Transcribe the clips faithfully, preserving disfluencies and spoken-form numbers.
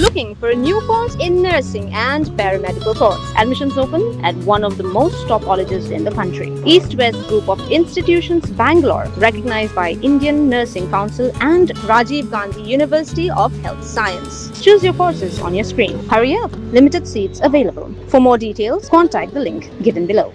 Looking for a new course in nursing and paramedical course? Admissions open at one of the most top colleges in the country. East West Group of Institutions, Bangalore, recognized by Indian Nursing Council and Rajiv Gandhi University of Health Science. Choose your courses on your screen. Hurry up, limited seats available. For more details, contact the link given below.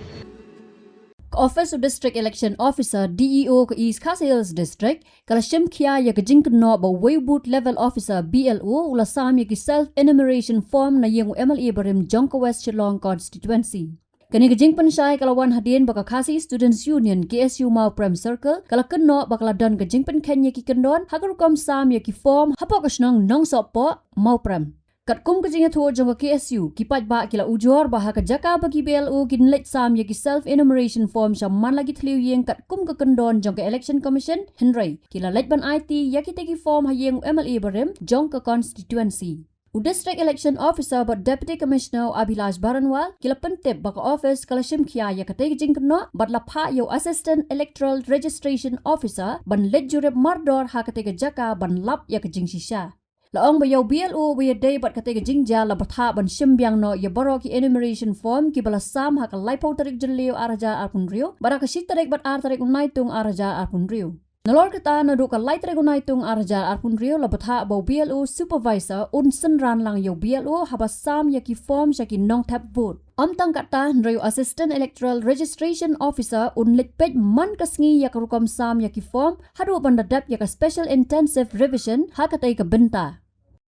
Ka office u District Election Officer, D E O, ka East Khasi Hills District ka la shim khia ïa ka jingkynnoh ba uwei u Booth Level Officer, B L O, u la sam ïa ki self enumeration form na ïing u M L A barim jong ka West Shillong Constituency. Kane ka jingpynshai ka la wan hadien ba ka Khasi Students Union, K S U, Mawprem Circle ka la kynnoh ba ka la don ka jingpynkheiñ ïa ki kyndon ha ka rukom sam ïa ki form hapoh ka shnong Nongsohpoh, Mawprem. Katkum ka jingïathuh jong ka K S U, ki paidbah ki la ujor ba ha ka jaka ba ki B L O kin leit sam ïa ki self enumeration form sha man la ki thliew ïing katkum ka kyndon jong ka Election Commission, hynrei ki la leit ban aiti ïa kita ki form ha ïing u M L A barim jong ka constituency. U District Election Officer bad Deputy Commissioner, u Abhilash Baranwal, ki la pyntip ba ka office ka la shim khia ïa katei ka jingkynnoh bad la phah ïa u Assistant Electoral Registration Officer ban leit jurip mardor ha katei ka jaka ban lap ïa ka jingshisha. La ong ba ïa u B L O ba ïadei bad katei ka jingjia la bthah ban shim biang noh ïa baroh ki enumeration form kiba la sam ha ka laiphew tarik Jylliew ar hajar arphew hynriew bad ha ka shi tarik bad ar tarik u Naitung ar hajar arphew hynriew. Nalor kata, naduh ka lai tarik u Naitung ar hajar arphew hynriew la bthah ba u B L O Supervisor un synran lang ïa u B L O haba sam ïa ki form sha ki nongthep vote. Ym tang katta, hynrei u Assistant Electoral Registration Officer un leit peit man ka sngi ïa ka rukom sam ïa ki form haduh ban da dep ïa ka Special Intensive Revision ha katei ka bynta.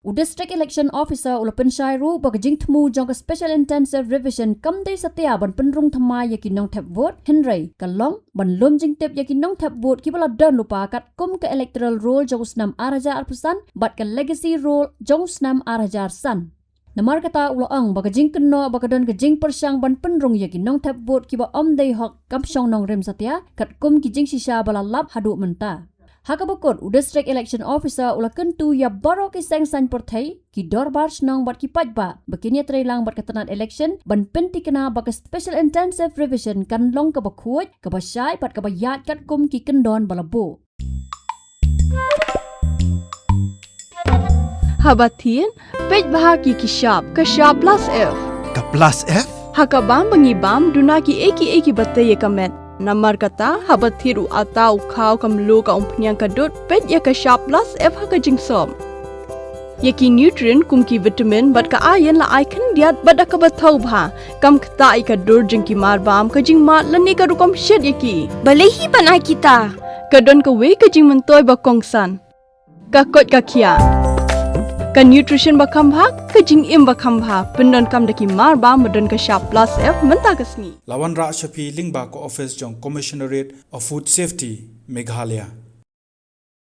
U District Election Officer u la pynshai ruh ba ka jingthmu jong ka Special Intensive Revision kam dei satia ban pynrung thymmai ïa ki nongthep vote, hynrei ka long ban lum jingtip ïa ki nongthep vote kiba la don lypa katkum ka Electoral Roll jong u snem ar hajar arphew san bad ka Legacy Roll jong u snem ar hajar san. Namar kata u la ong ba ka jingkynnoh ba ka don ka jingpyrshang ban pynrung ïa ki nongthep vote kiba ym dei hok kam shong nongrim satia katkum ki jingshisha ba la lap haduh mynta. Ha kaba kut, u District Election Officer u la kyntu ïa baroh ki seng saiñ pyrthei, ki dorbar shnong bad ki paidbah ba kin ïatrei lang bad ka tnat election ban pynthikna ba ka Special Intensive Revision kan long kaba khuid, kaba shai bad kaba ïaid katkum ki kyndon ba la buh. Haba thied, peit bha ki ki shap, ka shap plus F. Ka plus F? Ha ka bam ba ngi bam, duna ki ei ki ei kiba tei ïa ka met. Namar kata, haba thied u atta, u khaw, ka mluh, ka umphniang, ka dud, peit ïa ka shap plus F ha ka jingsop. Ïa ki nutrient kum ki vitamin bad ka iron la ai khyndiat bad da kaba thaw bha. Kam ktah ïa ka dur jong ki mar bam, ka jingmad lane ka rukom shet ïa ki. Balei hi ban ai kita? Ka don kawei ka jingmyntoi ba kongsan. Ka koit ka khiah. Ka nutrition ba kham bha, ka jingim ba kham bha. Pyndonkam da ki mar bam ba don ka shap plus F mynta ka sngi. La wanrah sha phi lyngba ka office jong Commissionerate of Food Safety, Meghalaya.